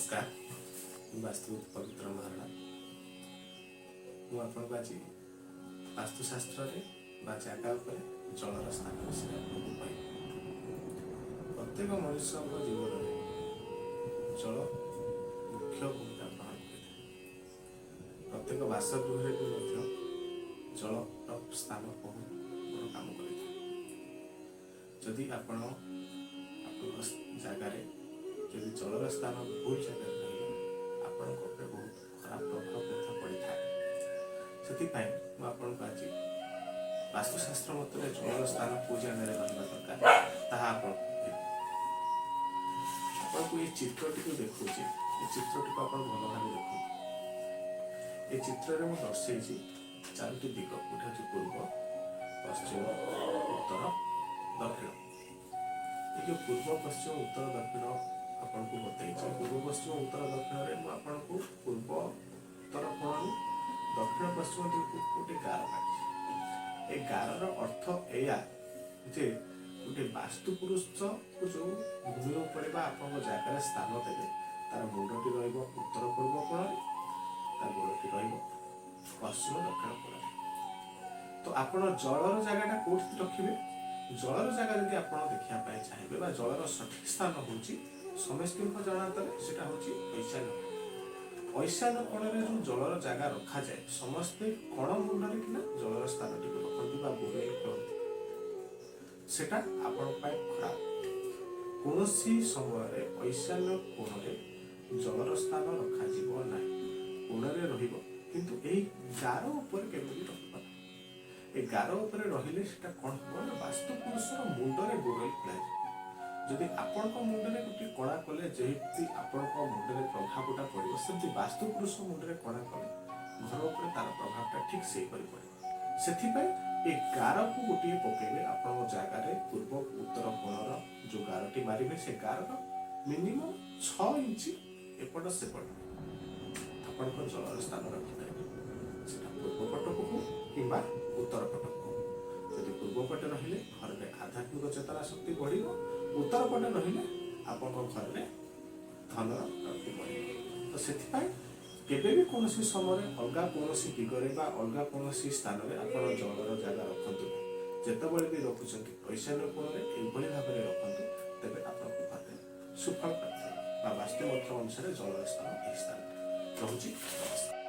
ନମସ୍କାର, ମୁଁ ବାସ୍ତୁ ପବିତ୍ର ମହାରଣା। ମୁଁ ଆପଣଙ୍କୁ ଆଜି ବାସ୍ତୁଶାସ୍ତ୍ରରେ ବା ଜାଗା ଉପରେ ଜଳର ସ୍ଥାନ ବିଷୟରେ ଆପଣଙ୍କୁ କହିବି। ପ୍ରତ୍ୟେକ ମଣିଷଙ୍କ ଜୀବନରେ ଜଳ ମୁଖ୍ୟ ଭୂମିକା ଗ୍ରହଣ କରିଥାଏ। ପ୍ରତ୍ୟେକ ବାସଗୃହରେ ବି ମଧ୍ୟ ଜଳର ସ୍ଥାନ ବହୁତ ବଡ଼ କାମ କରିଥାଏ। ଯଦି ଆପଣ ଆପଣଙ୍କ ଜାଗାରେ ଯଦି ଜଳର ସ୍ଥାନ ଭୁଲ ଜାଗାରେ ରହିଲା, ଆପଣଙ୍କ ଉପରେ ବହୁତ ଖରାପ ପ୍ରଭାବ ମଧ୍ୟ ପଡ଼ିଥାଏ। ସେଥିପାଇଁ ମୁଁ ଆପଣଙ୍କୁ ଆଜି ବାସ୍ତୁଶାସ୍ତ୍ର ମତରେ ଜଳର ସ୍ଥାନ କେଉଁ ଜାଗାରେ ରହିବା ଦରକାର, ତାହା ଆପଣଙ୍କୁ କହିବି। ଆପଣଙ୍କୁ ଏଇ ଚିତ୍ରଟିକୁ ଦେଖାଉଛି। ଏ ଚିତ୍ରଟିକୁ ଆପଣ ଭଲ ଭାବେ ଦେଖନ୍ତୁ। ଏ ଚିତ୍ରରେ ମୁଁ ଦର୍ଶେଇଛି ଚାରୋଟି ଦିଗ। ଗୋଟେ ହେଉଛି ପୂର୍ବ, ପଶ୍ଚିମ, ଉତ୍ତର, ଦକ୍ଷିଣ। ଏ ଯେଉଁ ପୂର୍ବ, ପଶ୍ଚିମ, ଉତ୍ତର, ଦକ୍ଷିଣ ଆପଣଙ୍କୁ ବତେଇଛି, ପୂର୍ବ, ପଶ୍ଚିମ, ଉତ୍ତର, ଦକ୍ଷିଣରେ ମୁଁ ଆପଣଙ୍କୁ ପୂର୍ବ ଉତ୍ତର କୋଣରୁ ଦକ୍ଷିଣ ପଶ୍ଚିମ ଦିଗକୁ ଗୋଟେ ଗାର କାଟିଛି। ଏ ଗାରର ଅର୍ଥ ଏଇଆ ଯେ ଗୋଟେ ବାସ୍ତୁ ପୁରୁଷକୁ ଯେଉଁ ଭୂମି ଉପରେ ବା ଆପଣଙ୍କ ଜାଗାରେ ସ୍ଥାନ ଦେବେ, ତାର ମୁଣ୍ଡଟି ରହିବ ଉତ୍ତର ପୂର୍ବ କୋଣରେ, ତା ଗୋଡ଼ଟି ରହିବ ପଶ୍ଚିମ ଦକ୍ଷିଣ କୋଣରେ। ତ ଆପଣ ଜଳର ଜାଗାଟା କୋଉଠି ରଖିବେ? ଜଳର ଜାଗା ଯଦି ଆପଣ ଦେଖିବା ପାଇଁ ଚାହିଁବେ ବା ଜଳର ସଠିକ ସ୍ଥାନ ହେଉଛି, ସମସ୍ତଙ୍କ ଜଣାତରେ ସେଟା ହେଉଛି ଐଶାନ୍ୟ କୋଣ। ଐଶାନ୍ୟ କୋଣରେ ଯୋଉ ଜଳର ଜାଗା ରଖାଯାଏ, ସମସ୍ତେ କଣ ମୁଣ୍ଡରେ କିନା ଜଳର ସ୍ଥାନଟିକୁ ରଖନ୍ତି ବା ବୋରୱେଲ ଖୋଳନ୍ତି। ସେଟା ଆପଣଙ୍କ ପାଇଁ ଖରାପ। କୌଣସି ସମୟରେ ଐଶାନ୍ୟ କୋଣରେ ଜଳର ସ୍ଥାନ ରଖାଯିବ ନାହିଁ। କୋଣରେ ରହିବ, କିନ୍ତୁ ଏହି ଗାର ଉପରେ କେବେ ବି ରହିବ ନାହିଁ। ଏ ଗାର ଉପରେ ରହିଲେ ସେଟା କଣ ହବ ନା, ବାସ୍ତୁ ପୁରୁଷର ମୁଣ୍ଡରେ ବୋରୱେଲ ଖୋଳାଯିବ। ଯଦି ଆପଣଙ୍କ ମୁଣ୍ଡରେ ଗୋଟିଏ କଣା କଲେ ଯେମିତି ଆପଣଙ୍କ ମୁଣ୍ଡରେ ପ୍ରଭାବଟା ପଡ଼ିବ, ସେମିତି ବାସ୍ତୁ ପୁରୁଷ ମୁଣ୍ଡରେ କଣା କଲେ ଘର ଉପରେ ତାର ପ୍ରଭାବଟା ଠିକ ସେହିପରି ପଡ଼ିବ। ସେଥିପାଇଁ ଏ ଗାରକୁ ଗୋଟିଏ ପକେଇବେ ଆପଣଙ୍କ ଜାଗାରେ। ପୂର୍ବ ଉତ୍ତର କୋଣର ଯୋଉ ଗାରଟି ମାରିବେ, ସେ ଗାରର ମିନିମମ୍ 6 ଇଞ୍ଚ ଏପଟ ସେପଟ ଆପଣଙ୍କ ଜଳର ସ୍ଥାନ ରଖିପାରିବେ। ସେଟା ପୂର୍ବ ପଟକୁ ହଉ କିମ୍ବା ଉତ୍ତର ପଟକୁ ହଉ। ଯଦି ପୂର୍ବ ପଟେ ରହିଲେ ଘରରେ ଆଧ୍ୟାତ୍ମିକ ଚେତନା ଶକ୍ତି ବଢ଼ିବ, ଉତ୍ତର ପଟେ ରହିଲେ ଆପଣଙ୍କ ଘରରେ ଧନର ପ୍ରାପ୍ତି ବଢ଼ିବ। ତ ସେଥିପାଇଁ କେବେ ବି କୌଣସି ସମୟରେ ଅଲଗା କୌଣସି ଦିଗରେ ବା ଅଲଗା କୌଣସି ସ୍ଥାନରେ ଆପଣ ଜଳର ଜାଗା ରଖନ୍ତୁ ନାହିଁ। ଯେତେବେଳେ ବି ରଖୁଛନ୍ତି, ଐଶାନ୍ୟ କୋଣରେ ଏଇଭଳି ଭାବରେ ରଖନ୍ତୁ, ତେବେ ଆପଣଙ୍କ ଘରରେ ସୁଫଳ ପ୍ରାପ୍ତି ହେବ ବା ବାସ୍ତୁ ମନ୍ତ୍ର ଅନୁସାରେ ଜଳର ସ୍ଥାନ ଏହି ସ୍ଥାନରେ ରହୁଛି। ନମସ୍କାର।